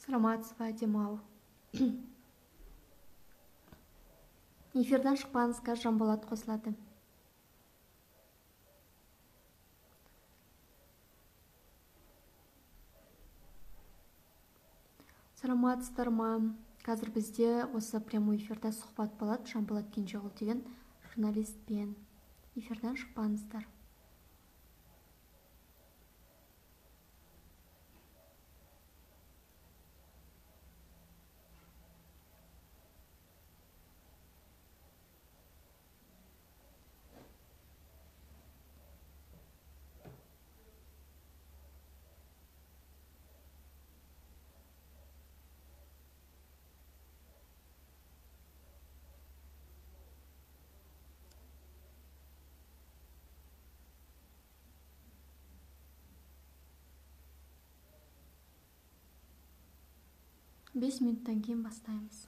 Саламатсыз ба, Демал? Эфирден шықпаңыз, қазір Жанболат қосылады. Саламатсыздар ма? Қазір бізде осы прямой эфирде сұхбат болады Жанболат Кенжеғұл деген журналистпен. Эфирден шықпаңыздар. 5 минуттан кейін бастаймыз.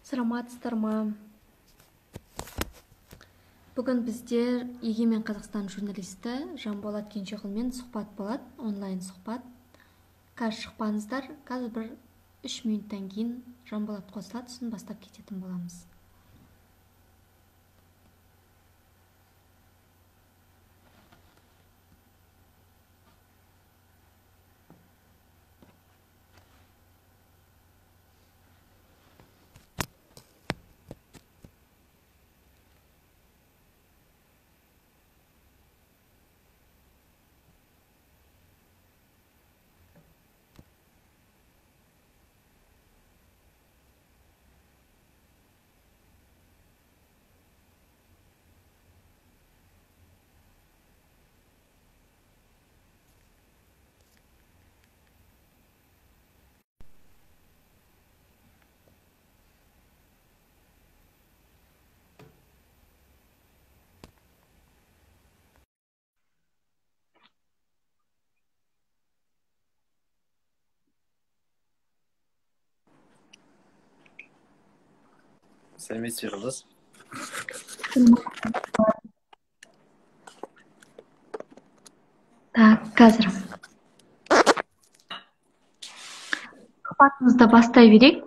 Саламатсыздар ма? Бүгін бізде Егемен Қазақстан журналисті Жанболат Кенжеғұлмен сұхбат болады, онлайн сұхбат. Қазір шықпаңыздар, қазір бір 3 минуттан кейін Жанболат қосылады, сосын бастап кететін боламыз. Сәлеметсіз бе, Жұлдыз? Так, қазір сұхбатымызды бастай берейік.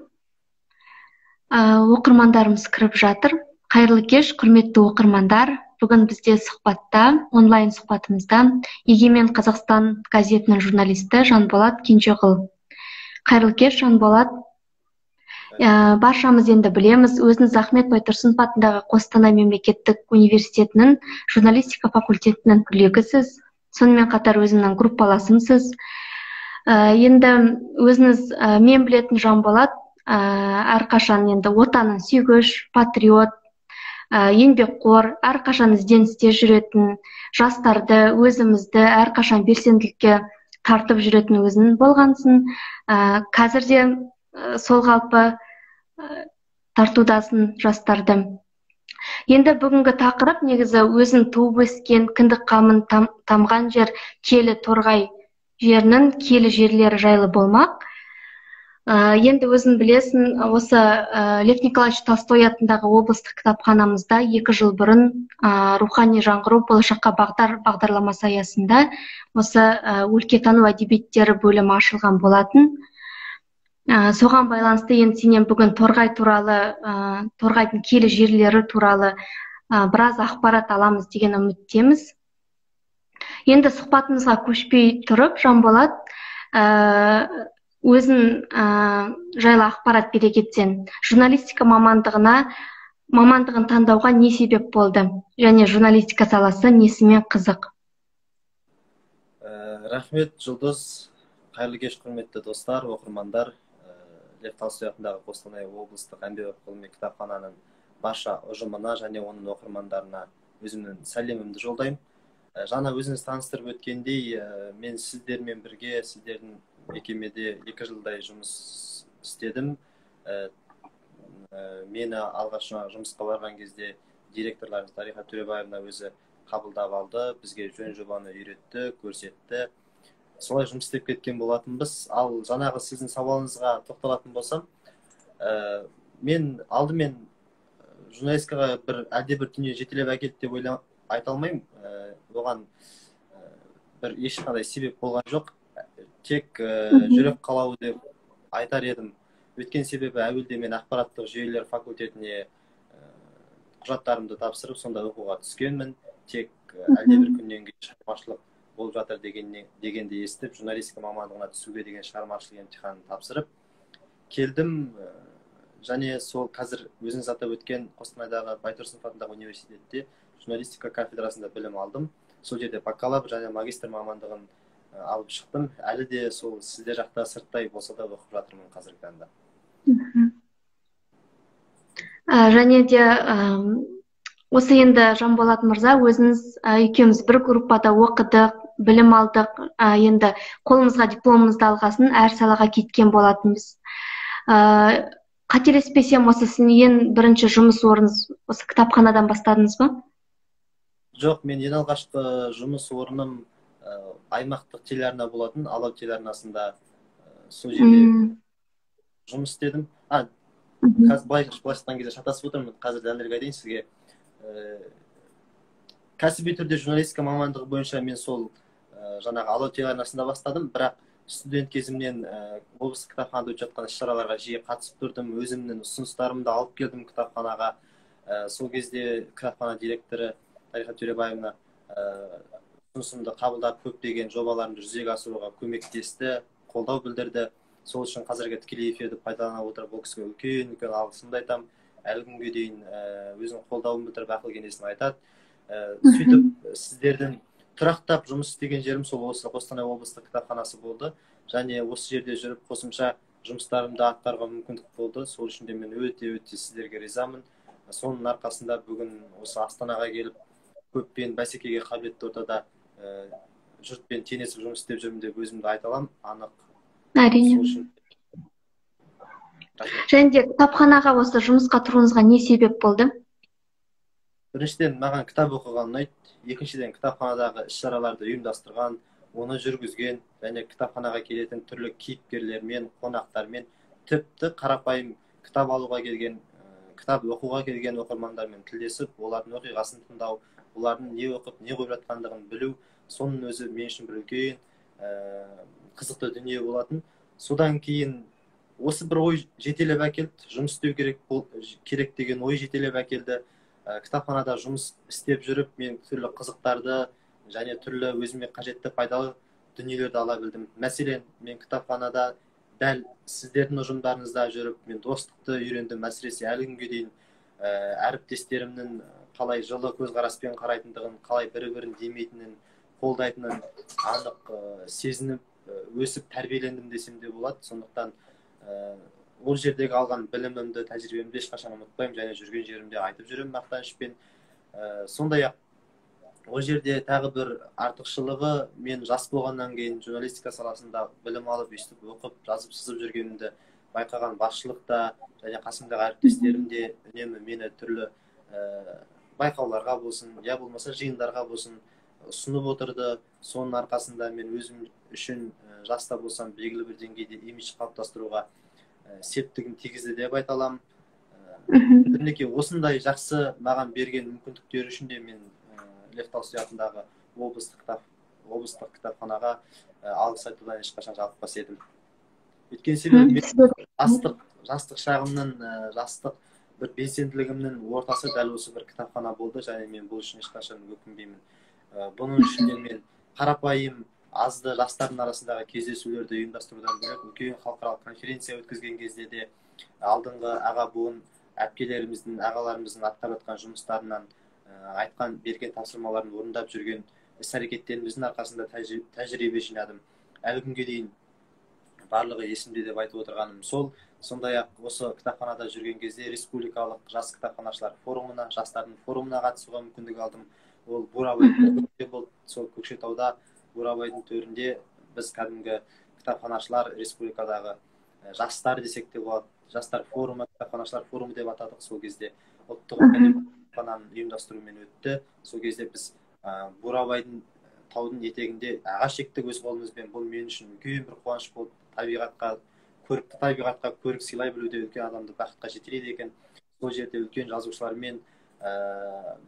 Оқырмандарымыз кіріп жатыр. Қайырлы кеш, құрметті оқырмандар. Бүгін бізде сұхбатта, онлайн сұхбатымызда Егемен Қазақстан газетінің журналисті Жанболат Кенжеғұл. Қайырлы кеш, Жанболат. Баршамыз енді білеміз, өзіңіз Ахмет Байтұрсынов атындағы Қостанай мемлекеттік университетінің журналистика факультетінің түлегісіз, сонымен қатар өзімнің группаласымсыз. Енді өзіңіз, мен білетін Жанболат әрқашан енді отанын сүйгіш, патриот, еңбекқор, әрқашан ізденісте жүретін, жастарды, өзімізді әрқашан белсенділікке тартып жүретін өзің болғансың. Қазір де сол қалпы тартудасың жастарды. Енді бүгінгі тақырып негізі өзің туып өскен, кіндік қамын тамған жер, киелі Торғай жерінің киелі жерлері жайлы болмақ. Енді өзің білесің, осы Лев Николаевич Толстой атындағы облыстық кітапханамызда 2 жыл бұрын рухани жаңғыру болашаққа бағдар бағдарламасы аясында осы өлкетану әдебиеттері бөлімі ашылған болатын. Соған байланысты енді сенен бүгін Торғай туралы, Торғайдың киелі жерлері туралы біраз ақпарат аламыз деген үміттеміз. Енді сұхбатымызға көшпей тұрып, Жанболат, өзің жайлы ақпарат бере кетсең, журналистика мамандығын таңдауға не себеп болды және журналистика саласы несімен қызық? Рахмет, Жұлдыз. Қайырлы кеш, құрметті достар, оқырмандар. Лев Толстой атындағы Қостанай облыстық әмбебап ғылыми кітапхананың барша ұжымына және оның оқырмандарына өзімнің сәлемімді жолдаймын. Жаңа өзіңіз таныстырып өткендей, мен сіздермен бірге сіздердің мекемеде 2 жылдай жұмыс істедім. Мені алғаш жұмысқа барған кезде директорларымыз Дариға Төребаевна өзі қабылдап алды, бізге жөн жобаны үйретті, көрсетті. Солай жұмыс істеп кеткен болатынбыз. Ал жаңағы сіздің сауалыңызға тоқталатын болсам, мен алдымен журналистикаға бір әлдебір дүние жетелеп әкелді деп айта алмаймын. Оған бір ешқандай себеп болған жоқ. Тек жүрек қалауы деп айтар едім. Өткен себебі әуелде мен ақпараттық жүйелер факультетіне құжаттарымды тапсырып, сонда оқуға түскенмін. Тек әлдебір күннен кейін шығармашылық болып жатыр дегенді естіп, журналистика мамандығына түсуге деген шығармашылық емтиханын тапсырып келдім. Және сол қазір өзіңіз атап өткен Қостанайдағы Байтұрсынов атындағы университетте журналистика кафедрасында білім алдым. Сол жерде бакалавр және магистр мамандығын алып шықтым. Әлі де сол сіздер жақта сырттай болса да оқып жатырмын қазіргі таңда. Және де осы енді Жанболат мырза, өзіңіз екеуміз бір группада оқыдық, білім алдық. Енді қолымызға дипломымызды алғасын әр салаға кеткен болатынбыз. Қателеспесем, осы сіздің ең бірінші жұмыс орныңыз осы кітапханадан бастадыңыз ба? Жоқ, мен ең алғашқы жұмыс орным аймақтық телеарна болатын, Алау телеарнасында сол жерде жұмыс істедім. Қазір былай айтқан кезде шатасып отырмын, қазір дәлірек айтайын сізге. Кәсіби түрде журналистика мамандығы бойынша мен сол жаңағы Алау телеарнасында бастадым, бірақ студент кезімнен облыстық кітапханада өтіп жатқан іс-шараларға жиі қатысып тұрдым, өзімнің ұсыныстарымды алып келдім кітапханаға. Сол кезде кітапхана директоры Дариға Төребаевна ұсынысымды қабылдап, көптеген жобаларымды жүзеге асыруға көмектесті, қолдау білдірді. Сол үшін қазіргі тікелей эфирді пайдалана отырып, ол кісіге үлкен-үлкен алғысымды айтамын. Әлі күнге дейін өзінің қолдауын білдіріп, ақыл кеңесін айтады. Сөйтіп сіздердің тұрақтап жұмыс істеген жерім сол осы Қостанай облыстық кітапханасы болды. Және осы жерде жүріп қосымша жұмыстарымды атқаруға мүмкіндік болды. Сол үшін де мен өте-өте сіздерге ризамын. Соның арқасында бүгін осы Астанаға келіп, көппен бәсекеге қабілетті ортада жұртпен теңесіп жұмыс істеп жүрмін деп өзімді айта аламын, анық. Әрине. Және де кітапханаға осы жұмысқа тұруыңызға не себеп болды? Біріншіден, маған кітап оқыған ұнайды. Екіншіден, кітапханадағы іс-шараларды ұйымдастырған, оны жүргізген және кітапханаға келетін түрлі кейіпкерлермен, қонақтармен, тіпті қарапайым кітап алуға келген, кітап оқуға келген оқырмандармен тілдесіп, олардың оқиғасын тыңдау, олардың не оқып, не қойып жатқандығын білу, соның өзі мен үшін бір үлкен қызықты дүние болатын. Содан кейін осы бір ой жетелеп әкелді, жұмыс істеу керек, керек деген ой жетелеп әкелді. Кітапханада жұмыс істеп жүріп, мен түрлі қызықтарды және түрлі өзіме қажетті пайдалы дүниелерді ала білдім. Мәселен, мен кітапханада дәл сіздердің ұжымдарыңызда жүріп, мен достықты үйрендім. Әсіресе әлі күнге дейін әріптестерімнің қалай жылы көзқараспен қарайтындығын, қалай бір-бірін демейтінін, қолдайтынын анық сезініп, өсіп тәрбиелендім десем де болады. Сондықтан ол жердегі алған білімімді, тәжірибемді ешқашан ұмытпаймын және жүрген жерімде айтып жүремін мақтанышпен. Сондай-ақ ол жерде тағы бір артықшылығы, мен жас болғаннан кейін журналистика саласында білім алып, өстіп оқып, жазып, сызып жүргенімді Байқаған басшылық та және қасымдағы әріптестерім де үнемі мені түрлі байқауларға болсын, я болмаса жиындарға болсын ұсынып отырды. Соның арқасында мен өзім үшін жас та болсам белгілі бір деңгейде имидж қалыптастыруға септігін тигізді деп айта аламын. Мінекей, осындай жақсы маған берген мүмкіндіктері үшін де мен Лев Толстой атындағы облыстық кітапханаға алғыс айтудан ешқашан жалықпас едім. Өйткені себебі мен жастық шағымның, жастық бір белсенділігімнің ортасы дәл осы бір кітапхана болды және мен бұл үшін ешқашан өкінбеймін. Бұның үшін де мен қарапайым азды жастардың арасындағы кездесулерді ұйымдастырудан бөлек үлкен халықаралық конференция өткізген кезде де алдыңғы аға буын әпкелеріміздің, ағаларымыздың атқарып жатқан жұмыстарынан, айтқан, берген тапсырмаларын орындап жүрген іс-әрекеттеріміздің арқасында тәжірибе жинадым. Әлі күнге дейін барлығы есімде деп айтып отырғаным сол. Сондай-ақ осы кітапханада жүрген кезде республикалық жас кітапханашылар форумына, жастардың форумына қатысуға мүмкіндік алдым. Ол Бурабайдың төрінде болды. Сол Көкшетауда Бурабайдың төрінде біз кәдімгі кітапханашылар республикадағы жастар десек те болады. Жастар форумы, кітапханашылар форумы деп атадық сол кезде. Ұлттық кітапхананың ұйымдастыруымен өтті. Сол кезде біз Бурабайдың таудың етегінде ағаш ектік өз қолымызбен. Бұл мен үшін үлкен бір қуаныш болды. Табиғатқа, көрікті табиғатқа көрік сыйлай білу де үлкен адамды бақытқа жетелейді екен. Сол жерде үлкен жазушылармен,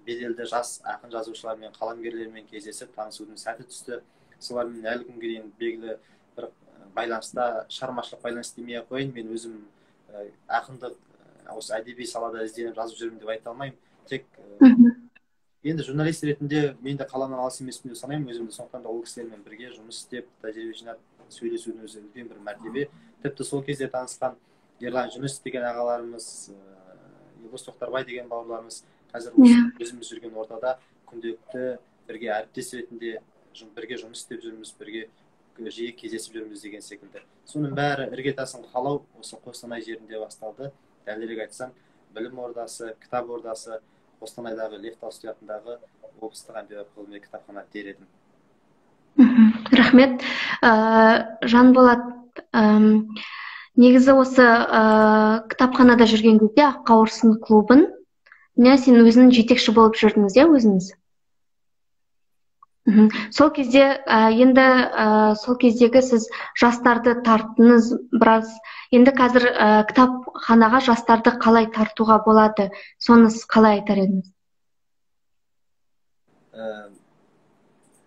беделді жас ақын жазушылармен, қаламгерлермен кездесіп танысудың сәті түсті. Солармен әлі күнге дейін белгілі бір байланыста, шығармашылық байланыс демей ақ қояйын, мен өзім ақындық осы әдеби салада ізденіп жазып жүрмін деп айта алмаймын. Тек енді журналист ретінде мен де қаламнан алыс емеспін деп санаймын өзімді. Сондықтан да ол кісілермен бірге жұмыс істеп, тәжірибе жинап сөйлесудің өзі үлкен бір мәртебе. Тіпті сол кезде танысқан Ерлан Жүніс деген ағаларымыз, Елдос Тоқтарбай деген бауырларымыз қазір өзіміз жүрген ортада күнделікті бірге әріптес ретінде бірге жұмыс істеп жүрміз, бірге жиі кездесіп жүрміз деген секілді. Соның бәрі іргетасын қалау осы Қостанай жерінде басталды. Дәлірек айтсам, білім ордасы, кітап ордасы Қостанайдағы Лев Толстой атындағы облыстық әмбебап ғылыми кітапхана дер едім. Рахмет. Жанболат, негізі осы кітапханада жүрген кезде Ақ қауырсын клубын сен өзің жетекші болып жүрдіңіз, иә, өзіңіз? Сол кезде енді сол кездегі сіз жастарды тарттыңыз біраз. Енді қазір кітапханаға жастарды қалай тартуға болады? Соны сіз қалай айтар едіңіз?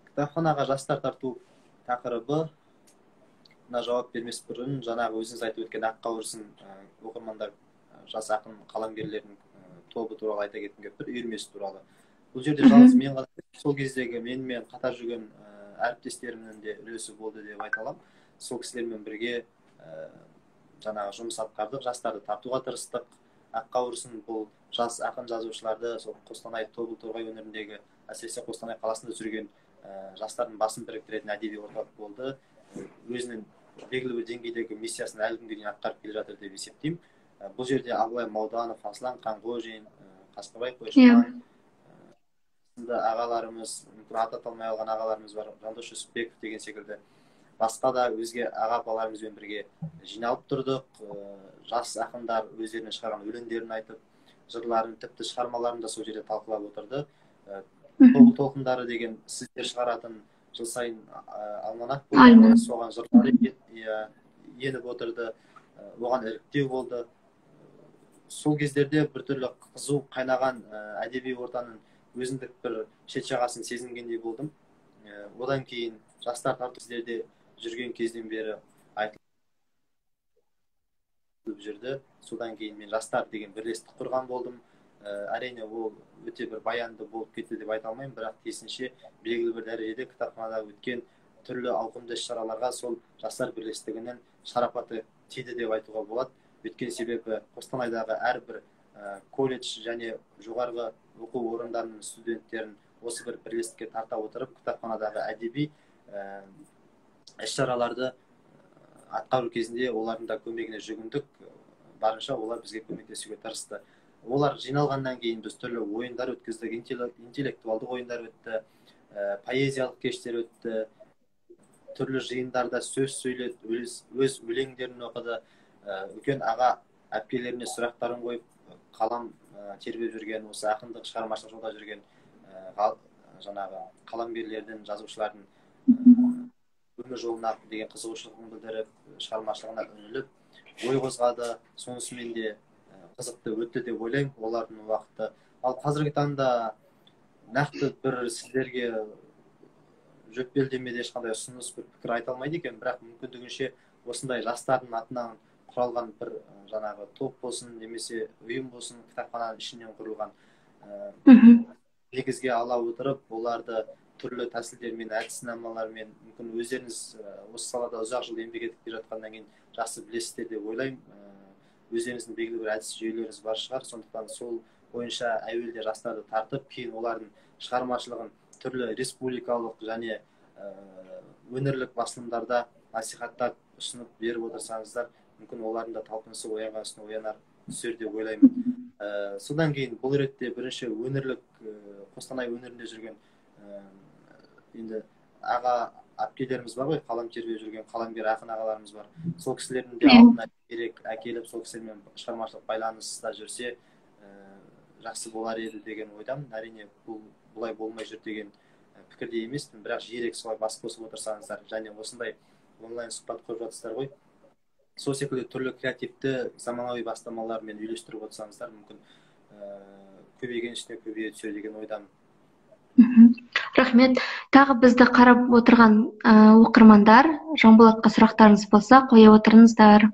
Кітапханаға жастар тарту тақырыбы мына жауап бермес бұрын жаңағы өзіңіз айтып өткен Ақ қауырсын оқырмандар жас ақын қаламгерлердің тобы туралы айта кеткім келіп тұр, үйірмесі туралы. Бұл жерде жалғыз мен ғана, сол кездегі менімен қатар жүрген әріптестерімнің де үлесі болды деп айта аламын. Сол кісілермен бірге жаңағы жұмыс атқардық, жастарды тартуға тырыстық. Ақ қауырсын бұл жас ақын жазушыларды сол Қостанай, Тобыл, Торғай өңіріндегі, әсіресе Қостанай қаласында жүрген жастардың басын біріктіретін әдеби орталық болды. Өзінің белгілі бір деңгейдегі миссиясын әлі күнге дейін атқарып келе жатыр деп есептеймін. Бұл жерде Абылай Мауданов, Аслан Қанғожин, Қасқабай Қойшыбай сынды ағаларымыз, мүмкін аты аталмай қалған ағаларымыз бар, Жандос Жүсіпбеков деген секілді басқа да өзге аға апаларымызбен бірге жиналып тұрдық. Жас ақындар өздерінің шығарған өлеңдерін айтып, жырларын, тіпті шығармаларын да сол жерде талқылап отырды. Тобыл толқындары деген сіздер шығаратын жыл сайын алманах болды, соған жырлар еніп отырды, оған іріктеу болды. Сол кездерде біртүрлі қызу қайнаған әдеби ортаның өзіндік бір шет жағасын сезінгендей болдым. Одан кейін жастар тарту сіздерде жүрген кезден бері айтылып жүрді. Содан кейін мен жастар деген бірлестік құрған болдым. Әрине ол өте бір баянды болып кетті деп айта алмаймын, бірақ тиісінше белгілі бір дәрежеде кітапханада өткен түрлі ауқымды іс-шараларға сол жастар бірлестігінің шарапаты тиді деп айтуға болады. Өйткені себебі Қостанайдағы әрбір колледж және жоғарғы оқу орындарының студенттерін осы бір бірлестікке тарта отырып, кітапханадағы әдеби іс-шараларды атқару кезінде олардың да көмегіне жүгіндік. Барынша олар бізге көмектесуге тырысты. Олар жиналғаннан кейін біз түрлі ойындар өткіздік, интеллектуалдық ойындар өтті, поэзиялық кештер өтті, түрлі жиындарда сөз сөйледі, өз өлеңдерін оқыды. Үлкен аға әпкелеріне сұрақтарын қойып, қалам тербеп жүрген, осы ақындық шығармашылық жолда жүрген жаңағы қаламгерлердің, жазушылардың өмір жолына деген қызығушылығын білдіріп, шығармашылығына үңіліп, ой қозғады. Сонысымен де қызықты өтті деп ойлаймын олардың уақыты. Ал қазіргі таңда нақты бір сіздерге жөппелдемеде ешқандай ұсыныс, бір пікір айта алмайды екен, бірақ мүмкіндігінше осындай жастардың атынан құралған бір жаңағы топ болсын, немесе ұйым болсын, кітапхананың ішінен құрылған, негізге ала отырып, оларды түрлі тәсілдермен, әдіснамалармен, мүмкін өздеріңіз осы салада ұзақ жыл еңбек етіп келе жатқаннан кейін жақсы білесіздер деп ойлаймын. Өздеріңіздің белгілі бір әдіс жүйелеріңіз бар шығар, сондықтан сол бойынша әуелде жастарды тартып, кейін олардың шығармашылығын түрлі республикалық және өңірлік басылымдарда насихаттап, ұсынып беріп отырсаңыздар, мүмкін олардың да талпынысы оянған үстіне оянар түсер деп ойлаймын. Содан кейін бұл ретте бірінші өңірлік, Қостанай өңірінде жүрген енді аға әпкелеріміз бар ғой, қалам тербеп жүрген қаламгер ақын ағаларымыз бар. Сол кісілердің де алдына керек әкеліп, сол кісілермен шығармашылық байланыста жүрсе, жақсы болар еді деген ойдамын. Әрине, бұл бұлай болмай жүр деген пікірде емеспін, бірақ жиірек солай бас қосып отырсаңыздар және осындай онлайн сұхбат құрып жатсыздар ғой, сол секілді түрлі креативті заманауи бастамалармен үйлестіріп отырсаңыздар, мүмкін көбейген үстіне көбейе түсер деген ойдамын. Рахмет. Тағы бізді қарап отырған оқырмандар, Жанболатқа сұрақтарыңыз болса, қоя отырыңыздар.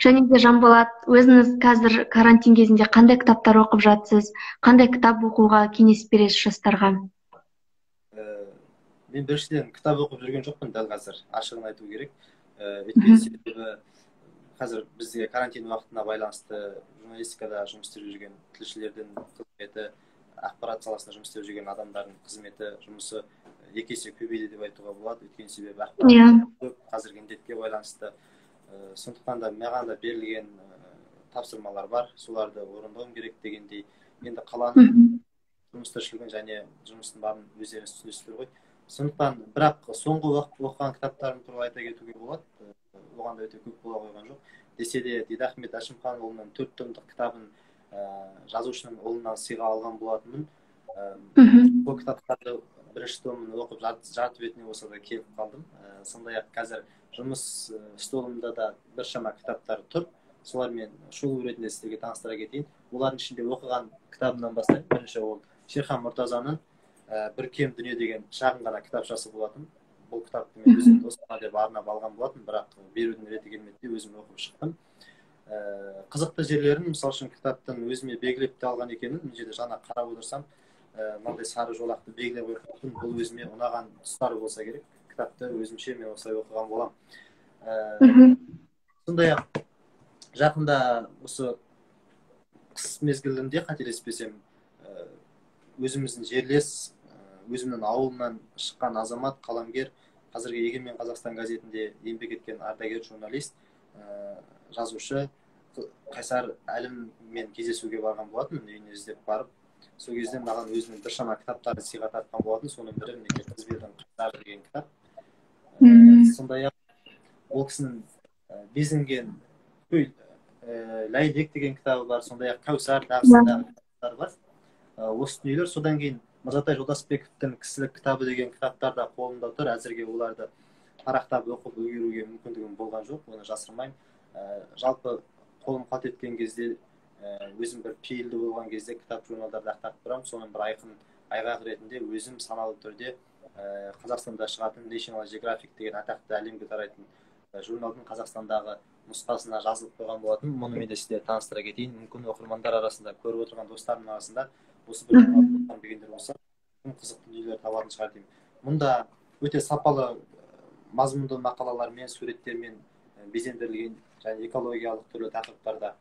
Және де Жанболат, өзіңіз қазір карантин кезінде қандай кітаптар оқып жатсыз? Қандай кітап оқуға кеңес бересіз жастарға? Мен біріншіден кітап оқып жүрген жоқпын дәл қазір, ашығын айту керек. Өйткені себебі қазір бізге карантин уақытына байланысты журналистикада жұмыс істеп жүрген тілшілердің қызметі, ақпарат саласында жұмыс істеп жүрген адамдардың қызметі, жұмысы екі есе көбейді деп айтуға болады. Өйткені себебі ақпарат көп қазіргі індетке байланысты. Сондықтан да маған да берілген тапсырмалар бар, соларды орындауым керек дегендей. Енді қаланың жұмыс тіршілігін және жұмыстың барын өздеріңіз түсінесіздер ғой. Сондықтан бірақ соңғы уақыт оқыған кітаптарым туралы айта кетуге болады. Оған да өте көп бола қойған жоқ. Десе де Дидахмет Әшімханұлының 4 томдық кітабын жазушының ұлынан сыйға алған болатынмын. Бұл кітаптарды бірінші томын оқып, жарты бетіне болса да келіп қалдым. Сондай-ақ қазір жұмыс столымда да біршама кітаптар тұр. Солармен шолу ретінде сіздерге таныстыра кетейін. Олардың ішінде оқыған кітабымнан бастайын. Бірінші ол Шерхан Мұртазаның «Бір кем дүние» деген шағын ғана кітапшасы болатын. Бұл кітапты мен өзім досыма деп арнап алған болатын, бірақ берудің реті келмеді де өзім оқып шықтым. Қызықты жерлерін, мысал үшін, кітаптың өзіме белгілеп те алған екенін, мына жерде жаңа қарап отырсам, мынандай сары жолақты белгілеп қойыппын. Бұл өзіме ұнаған тұстары болса керек. Кітапты өзімше мен осылай оқыған боламын. Сондай-ақ жақында осы қыс мезгілінде, қателеспесем, өзіміздің жерлес, өзімнің ауылымнан шыққан азамат, қаламгер, қазіргі Егемен Қазақстан газетінде еңбек еткен ардагер журналист, жазушы Қайсар Әліммен кездесуге барған болатынмын, үйіне іздеп барып. Сол кезде маған өзінің біршама кітаптарын сыйға тартқан болатын. Соның бірі мінекей Қызбелдің Қайсары деген кітап. Сондай-ақ ол кісінің Безінген Ләйлек деген кітабы бар, сондай-ақ Кәусар тағысындағы кітаптары бар. Осы дүниелер. Содан кейін Мырзатай Жолдасбековтің кісілік кітабы деген кітаптар да қолымда тұр. Әзірге оларды парақтап оқып үлгеруге мүмкіндігім болған жоқ, оны жасырмаймын. Жалпы қолым қалт еткен кезде, өзім бір пейілді болған кезде кітап журналдарды ақтарып тұрамын. Соның бір айқын айғақ ретінде өзім саналы түрде Қазақстанда шығатын National Geographic деген атақты әлемге тарайтын журналдың Қазақстандағы нұсқасына жазылып қойған болатын. Мұны мен де сіздерге таныстыра кетейін. Мүмкін оқырмандар арасында, көріп отырған достарымның арасында осы бір журналды дегендер болса, қызықты дүниелер табатын шығар деймін. Мұнда өте сапалы мазмұнды мақалалармен, суреттермен безендірілген және экологиялық түрлі тақырыптарда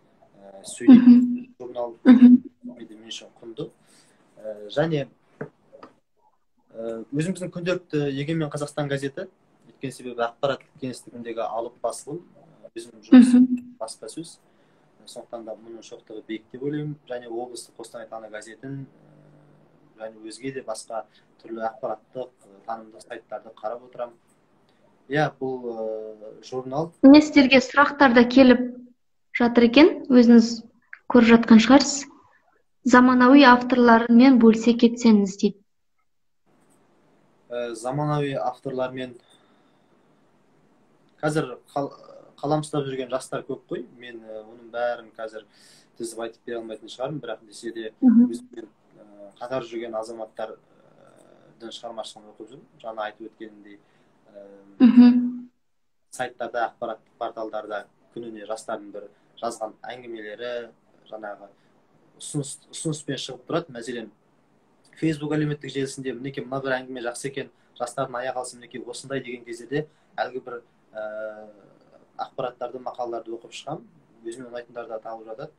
сөйлейтін журнал мен үшін құнды. Және өзіміздің күнделікті Егемен Қазақстан газеті, өйткені себебі ақпарат кеңістігіндегі алып басылым, өзімнің жұмысым баспасөз, сондықтан да мұның шоқтығы биік деп ойлаймын. Және облыстық Қостанай таңы газетін және өзге де басқа түрлі ақпараттық, танымдық сайттарды қарап отырамын. Иә, бұл журнал. Міне, сіздерге сұрақтар да келіп жатыр екен, өзіңіз көріп жатқан шығарсыз. Заманауи авторлармен бөлісе кетсеңіз дейді. Заманауи авторлармен қазір қалам ұстап жүрген жастар көп қой. Мен оның бәрін қазір тізіп айтып бере алмайтын шығармын, бірақ десе де өзіммен қатар жүрген азаматтардың шығармашылығын оқып жүрмін. Жаңа айтып өткенімдей, сайттарда, ақпараттық порталдарда күніне жастардың бір жазған әңгімелері жаңағы ұсыныспен шығып тұрады. Мәселен, Facebook әлеуметтік желісінде мінекей мына бір әңгіме жақсы екен, жастардың аяқ алысы мінекей осындай деген кездерде әлгі бір ақпараттарды, мақалаларды оқып шығамын. Өзіме ұнайтындары да табылып жатады.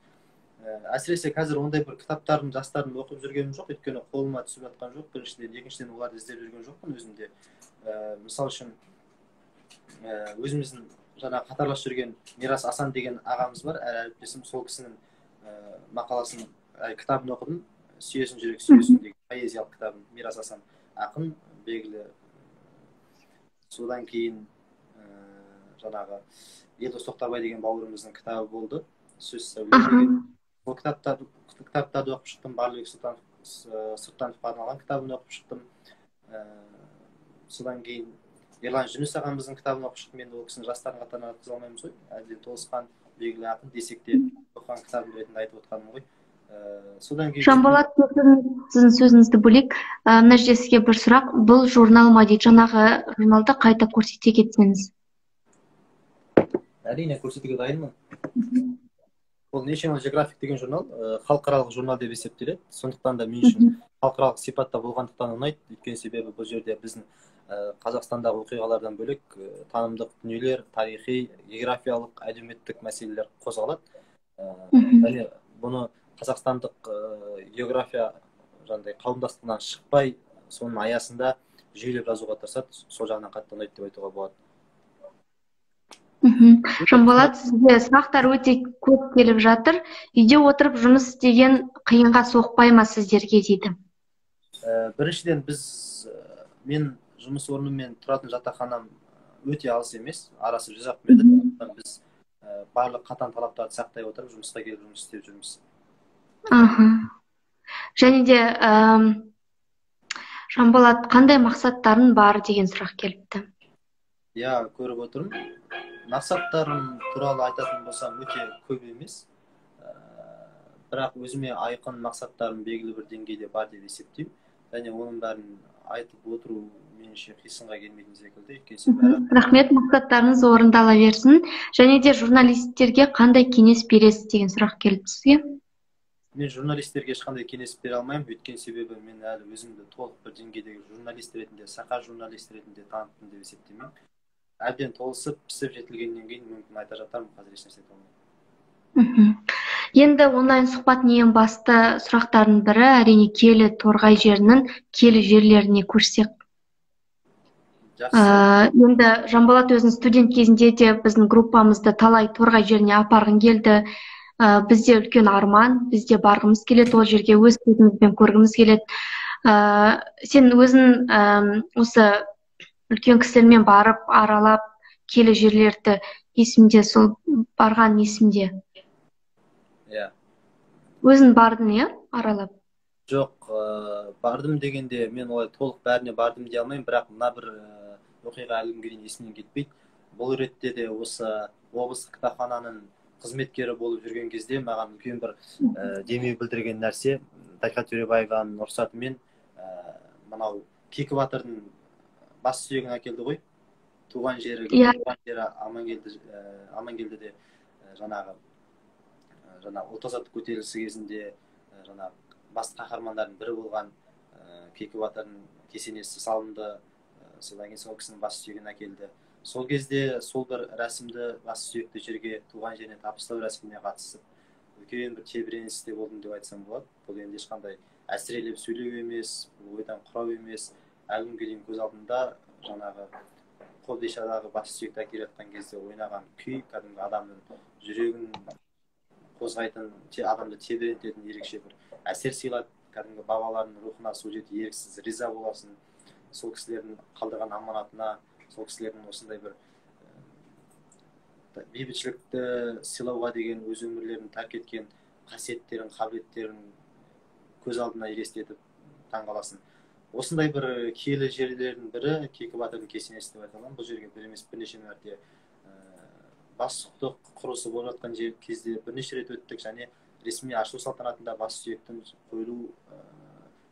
Әсіресе қазір ондай бір кітаптарын жастардың оқып жүргенім жоқ, өйткені қолыма түсіп жатқан жоқ. Біріншіден, екіншіден оларды іздеп жүрген жоқпын өзімде. Мысал үшін, өзіміздің жаңа қатарлас жүрген Мирас Асан деген ағамыз бар, әрі әріптесім, сол кісінің мақаласын, кітабын оқыдым. Сүйесін жүрек, сүйесін деген поэзиялық кітабын. Мирас Асан ақын, белгілі. Содан кейін жаңағы Елдос Тоқтабай деген бауырымыздың кітабы болды, Сөз сәуле деген. Ол кітаптарды оқып шықтым. Барлыбек Сұлтановқа арналған кітабын оқып шықтым. Содан кейін Ерлан Жүніс ағамыздың кітабын оқып шықтым. Енді ол кісіні жастардың қатарына жатқыза алмаймыз ғой, әбден толысқан белгілі ақын десек те, оқыған кітабым ретінде айтып отқаным ғой. Содан кейін Жанболат, сіздің сөзіңізді бөлек, мына жерде сізге бір сұрақ. Бұл журнал ма дейді, жаңағы журналды қайта көрсете кетсеңіз. Әрине, көрсетуге дайынмын. Ол National Geographic деген журнал, халықаралық журнал деп есептеледі. Сондықтан да мен үшін халықаралық сипатта болғандықтан ұнайды. Өйткені себебі бұл жерде біздің Қазақстандағы оқиғалардан бөлек танымдық дүниелер, тарихи, географиялық, әлеуметтік мәселелер қозғалады. Және бұны қазақстандық география жаңағыдай қауымдастығынан шықпай, соның аясында жүйелеп жазуға тырысады. Сол жағынан қатты ұнайды деп айтуға болады. Жанболат, сізге сұрақтар өте көп келіп жатыр. Үйде отырып жұмыс істеген қиынға соқпай ма сіздерге дейді. Біріншіден, мен жұмыс орным мен тұратын жатақханам өте алыс емес, арасы 100 метр. Біз барлық қатаң талаптарды сақтай отырып жұмысқа келіп жұмыс істеп жүрміз. Және де Жанболат, қандай мақсаттарың бар деген сұрақ келіпті. Иә, көріп отырмын. Мақсаттарым туралы айтатын болсам, өте көп емес. Бірақ өзіме айқын мақсаттарым белгілі бір деңгейде бар деп есептеймін. Және оның бәрін айтып отыру меніңше қисынға келмейтін секілді. Рахмет, мақсаттарыңыз орындала берсін. Және де журналистерге қандай кеңес бересіз деген сұрақ келіпті сізге. Мен журналистерге ешқандай кеңес бере алмаймын, өйткені себебі мен әлі өзімді толық бір деңгейдегі журналист ретінде, сақа журналист ретінде таныттым деп есептемеймін. Әбден толысып, пісіп жетілгеннен кейін мүмкін айта жатармын, қазір ешнәрсе айта алмаймын. Енді онлайн сұхбаттың ең басты сұрақтарының бірі, әрине, киелі Торғай жерінің киелі жерлеріне көшсек. Енді Жанболат, өзің студент кезінде де біздің группамызды талай Торғай жеріне апарғың келді. Бізде үлкен арман, бізде барғымыз келеді, ол жерге өз көзімізбен көргіміз келеді. Сен өзің осы үлкен кісілермен барып, аралап, киелі жерлерді есімде, сол барған есімде. Иә. Өзің бардың, иә, аралап? Жоқ, бардым дегенде мен олай толық бәріне бардым дей алмаймын, бірақ мына бір оқиға әлі күнге дейін есімнен кетпейді. Бұл ретте де осы облыстық кітапхананың қызметкері болып жүрген кезде маған үлкен бір демеу білдірген нәрсе, Дариға Төребаеваның рұқсатымен мынау Кейкі батырдың бас сүйегін әкелді ғой. Туған жері, туған жері Амангелді, Амангелдіде жаңағы ұлт азаттық көтерілісі кезінде жаңағы басты қаһармандардың бірі болған Кейкі батырдың кесенесі салынды. Содан кейін сол кісінің бас сүйегін әкелді. Сол кезде сол бір рәсімді, бас сүйекті жерге, туған жеріне табыстау рәсіміне қатысып, үлкен бір тебіреністе болдым деп айтсам болады. Бұл енді ешқандай әсірелеп сөйлеу емес, бұл ойдан құрау емес. Әлі күнге дейін көз алдымда жаңағы Қобдишадағы бас сүйекті әкеле жатқан кезде ойнаған күй кәдімгі адамның жүрегін қозғайтын, адамды тебірентетін ерекше бір әсер сыйлады. Кәдімгі бабалардың рухына сол жерде еріксіз риза боласың. Сол кісілердің қалдырған аманатына, Сол кісілердің осындай бір бейбітшілікті сыйлауға деген өз өмірлерін тәрк еткен қасиеттерін, қабілеттерін көз алдына елестетіп таңғаласың. Осындай бір киелі жерлердің бірі Кейкі батырдың кесенесі деп айта аламын. Бұл жерге бір емес бірнеше мәрте бас сұқтық, құрылысы болып жатқан кезде бірнеше рет өттік және ресми ашылу салтанатында бас сүйектің қойылу,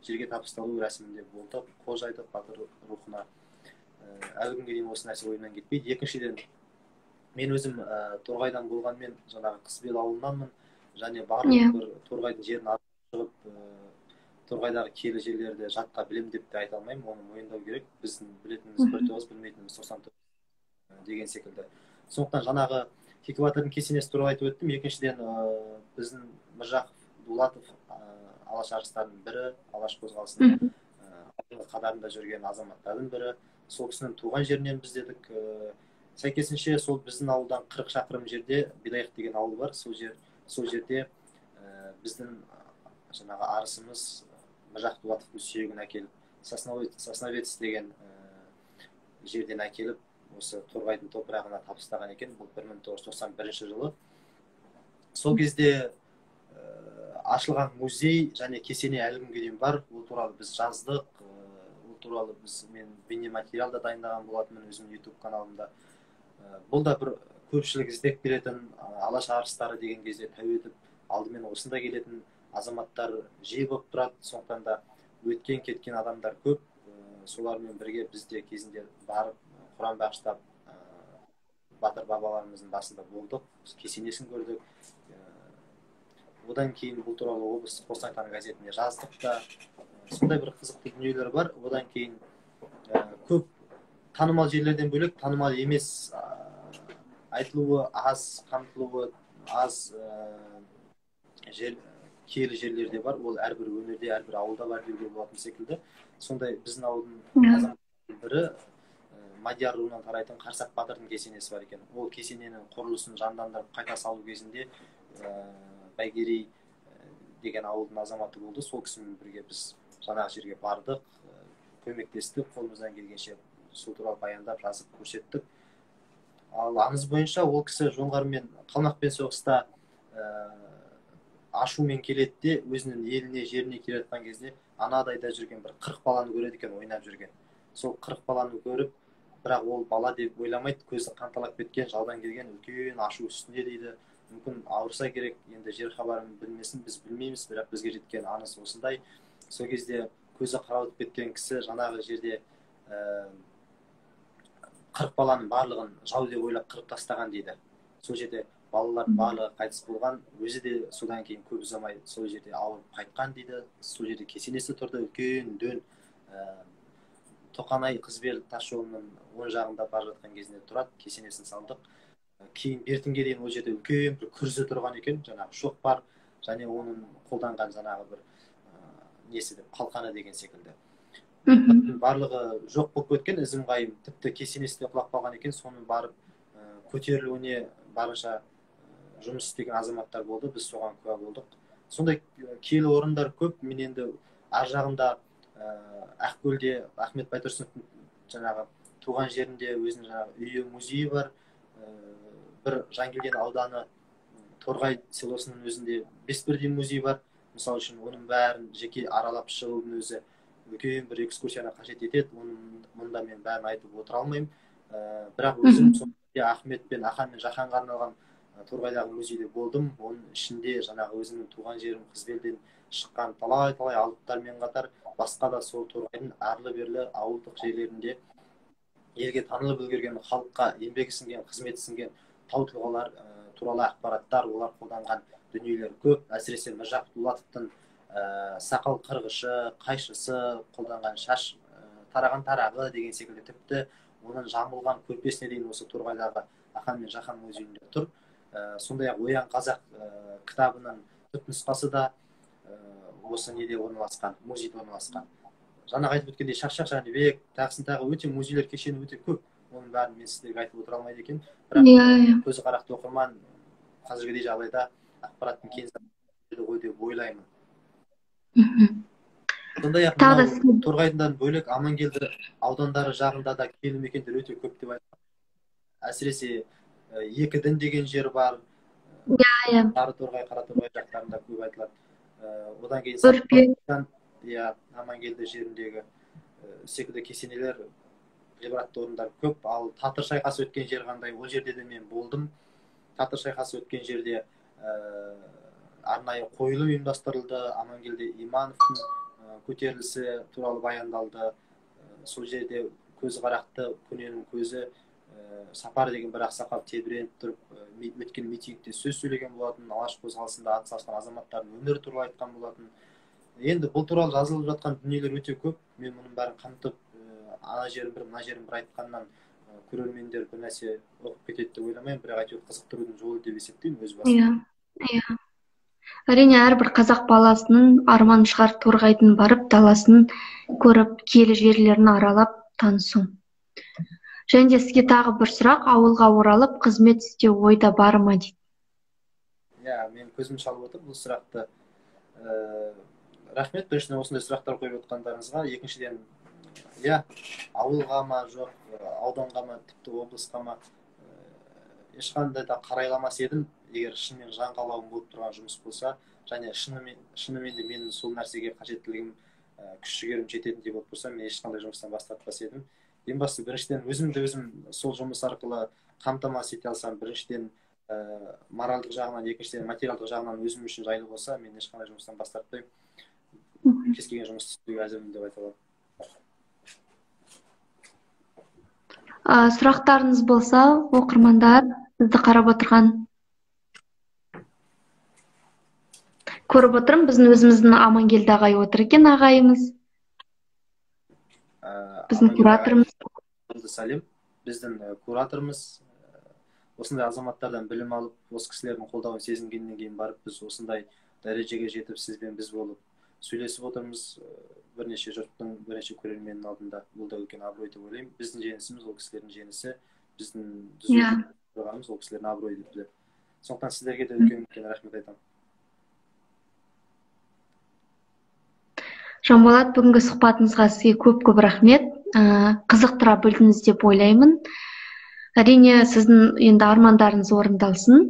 жерге табысталу рәсімінде болдық, қол жайдық батыр рухына. Әлі күнге дейін осы нәрсе ойымнан кетпейді. Екіншіден, мен өзім Торғайдан болғанмен жаңағы Қызбел ауылынанмын және барлық бір Торғайдың жерін шығып, Торғайдағы киелі жерлерді жатқа білемін деп те айта алмаймын, оны мойындау керек. Біздің білетініміз бір тоғыз, білмейтініміз 99 деген секілді. Сондықтан жаңағы Кейкі батырдың кесенесі туралы айтып өттім. Екіншіден, біздің Міржақып Дулатов алаш арыстарының бірі, алаш қозғалысының алдыңғы қатарында жүрген азаматтардың бірі. Сол кісінің туған жерінен біз дедік. Сәйкесінше сол біздің ауылдан 40 шақырым жерде Белайық деген ауыл бар. Сол жерде біздің жаңағы арысымыз Міржақып Дулатовтың сүйегін әкеліп, Сосновец деген жерден әкеліп, осы Торғайдың топырағына табыстаған екен. Бұл 1991 жылы. Сол кезде ашылған музей және кесене әлі күнге дейін бар. Ол туралы біз жаздық. Ол туралы мен бейнематериал да дайындаған болатынмын өзімнің YouTube каналымда. Бұл да бір көпшілік іздеп келетін алаш арыстары деген кезде тәу етіп алдымен осында келетін азаматтар жиі болып тұрады. Сондықтан да өткен кеткен адамдар көп. Солармен бірге біз де кезінде барып Құран бағыштап батыр бабаларымыздың басында болдық, кесенесін көрдік. Одан кейін бұл туралы облыстық Қостанай таңы газетіне жаздық та. Сондай бір қызықты дүниелер бар. Одан кейін көп танымал жерлерден бөлек танымал емес, айтылуы аз, қамтылуы аз жер, киелі жерлер де бар. Ол әрбір өңірде, әрбір ауылда бар деуге болатын секілді. Сондай біздің ауылдың азаматтарының бірі Мадияр руынан тарайтын Қарсақ батырдың кесенесі бар екен. Ол кесененің құрылысын жандандырып қайта салу кезінде Бәйгерей деген ауылдың азаматы болды. Сол кісімен бірге біз жаңағы жерге бардық, көмектестік, қолымыздан келгенше сол туралы баяндап, жазып көрсеттік. Ал аңыз бойынша ол кісі жоңғармен, қалмақпен соғыста ашумен келеді де, өзінің еліне, жеріне келе жатқан кезде анадайда жүрген бір 40 баланы көреді екен, ойнап жүрген. Сол 40 баланы көріп, бірақ ол бала деп ойламайды, көзі қанталап кеткен, жаудан келген үлкен ашу үстінде дейді. Мүмкін ауырса керек, енді жер хабарын білмесін, біз білмейміз, бірақ бізге жеткен аңыз осындай. Сол кезде көзі қарауытып кеткен кісі жаңағы жерде 40 баланың барлығын жау деп ойлап қырып тастаған дейді. Сол жерде балалардың барлығы қайтыс болған, өзі де содан кейін көп ұзамай сол жерде ауырып қайтқан дейді. Сол жерде кесенесі тұрды, үлкен дөң Тоқанай Қызбел тас жолының оң жағында бара жатқан кезінде тұрады, кесенесін салдық. Кейін бертінге дейін ол жерде үлкен бір күрзі тұрған екен, жаңағы шоқпар және оның қолданған жаңағы бір несі деп, қалқаны деген секілді. Барлығы жоқ болып кеткен, ізім ғайым, тіпті кесенесі де құлап қалған екен. Соның барып көтерілуіне барынша жұмыс істеген азаматтар болды, біз соған куә болдық. Сондай киелі орындар көп. Мен енді ар жағында Ақкөлде Ахмет Байтұрсыновтың жаңағы туған жерінде өзінің жаңағы үйі, музейі бар. Бір Жангелдин ауданы Торғай селосының өзінде 5 бірдей музей бар. Мысалы үшін оның бәрін жеке аралап шығудың өзі үлкен бір экскурсияны қажет етеді. Оның мұнда мен бәрін айтып отыра алмаймын. Бірақ өзім сол Ахмет пен Ахан мен Жаханға арналған Торғайдағы музейде болдым. Оның ішінде жаңағы өзімнің туған жерім Қызбелден шыққан талай-талай алыптармен қатар басқа да сол Торғайдың арлы-берлі ауылдық жерлерінде елге танылып үлгерген, халыққа еңбегі сіңген, қызметі сіңген тау тұлғалар туралы ақпараттар, олар қолданған дүниелер көп. Әсіресе Міржақып Дулатовтың сақал қырғышы, қайшысы, қолданған шаш тараған тарағы деген секілді, тіпті оның жамылған көрпесіне дейін осы Торғайдағы Ахан мен Жахан музейінде тұр. Сондай-ақ Оян қазақ кітабының түпнұсқасы да осы неде орналасқан, музейде орналасқан. Жаңа айтып өткендей Шақшақ Жәнібек, тағысын тағы өте музейлер кешені өте көп. Оның бәрін мен сіздерге айтып отыра алмайды екен. Бірақ көзі қарақты оқырман қазіргідей жағдайда ақпараттың кең ғой деп ойлаймын. Сондай-ақ Торғайдан бөлек Амангелді аудандары жағында да киелі мекендер өте көп деп айтады. Әсіресе Екідін деген жер бар. Иә. Сары Торғай, Қара Торғай жақтарында көп айтылады. Одан кейін иә, Амангелді жеріндегі секілді кесенелер, ғибратты орындар көп. Ал Татыр шайқасы өткен жер қандай? Ол жерде де мен болдым. Татыр шайқасы өткен жерде арнайы қойылым ұйымдастырылды. Амангелді Имановтың көтерілісі туралы баяндалды. Сол жерде көзі қарақты көненің көзі Сапар деген бір ақсақал тебіреніп тұрып өткен митингте сөз сөйлеген болатын, Алаш қозғалысында атсалысқан азаматтардың өмірі туралы айтқан болатын. Енді бұл туралы жазылып жатқан дүниелер өте көп. Мен мұның бәрін қамтып, ана жерін бір, мына жерін бір айтқаннан көрермендер бір нәрсе ұғып кетеді деп ойламаймын, бірақ әйтеуір қызықтырудың жолы деп есептеймін өз басым. Иә, иә. Әрине, әрбір қазақ баласының арманы шығар Торғайдың барып, даласын көріп, киелі жерлерін аралап танысу. Және де сізге тағы бір сұрақ, ауылға оралып қызмет істеу ойда бар ма дейді? Иә, мен көзім шалып отыр бұл сұрақты. Рахмет, біріншіден осындай сұрақтар қойып отқандарыңызға. Екіншіден, иә, ауылға ма, жоқ, ауданға ма, тіпті облысқа ма, ешқандай да қарайламас едім, егер шынымен жан қалауым болып тұрған жұмыс болса, және шынымен де менің сол нәрсеге қажеттілігім, күш жігерім жететіндей болып тұрса, мен ешқандай жұмыстан бас тартпас едім. Ең бастысы, біріншіден, өзімді өзім сол жұмыс арқылы қамтамасыз ете алсам, біріншіден моральдық жағынан, екіншіден материалдық жағынан өзім үшін жайлы болса, мен ешқандай жұмыстан бас тартпаймын. Кез келген жұмыс істеуге әзірмін деп айта аламын. Сұрақтарыңыз болса, оқырмандар, бізді қарап отырған, көріп отырмын, біздің өзіміздің Амангелді ағай отыр екен, ағайымыз. Біздің кураторымыз. Сәлем, біздің кураторымыз. Осындай азаматтардан білім алып, осы кісілердің қолдауын сезінгеннен кейін барып, біз осындай дәрежеге жетіп, сізбен біз болып сөйлесіп отырмыз. Бірнеше жұрттың, бірнеше көрерменнің алдында. Бұл да үлкен абырой деп ойлаймын. Біздің жеңісіміз ол кісілердің жеңісі, біздің түзу тұрғанымыз ол кісілердің абыройы деп білемін. Сондықтан сіздерге де үлкен үлкен рахмет айтамын. Жанболат, бүгінгі сұхбатыңызға сізге көп-көп рахмет. Қызықтыра білдіңіз деп ойлаймын. Әрине, сіздің енді армандарыңыз орындалсын.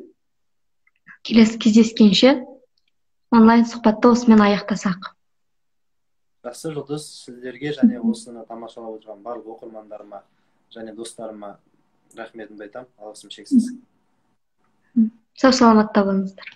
Келесі кездескенше онлайн сұхбатты осымен аяқтасақ. Жақсы, Жұлдыз, сіздерге және осыны тамашалап отырған барлық оқырмандарыма және достарыма рахметімді айтамын. Алғысым шексіз. Сау саламатта болыңыздар.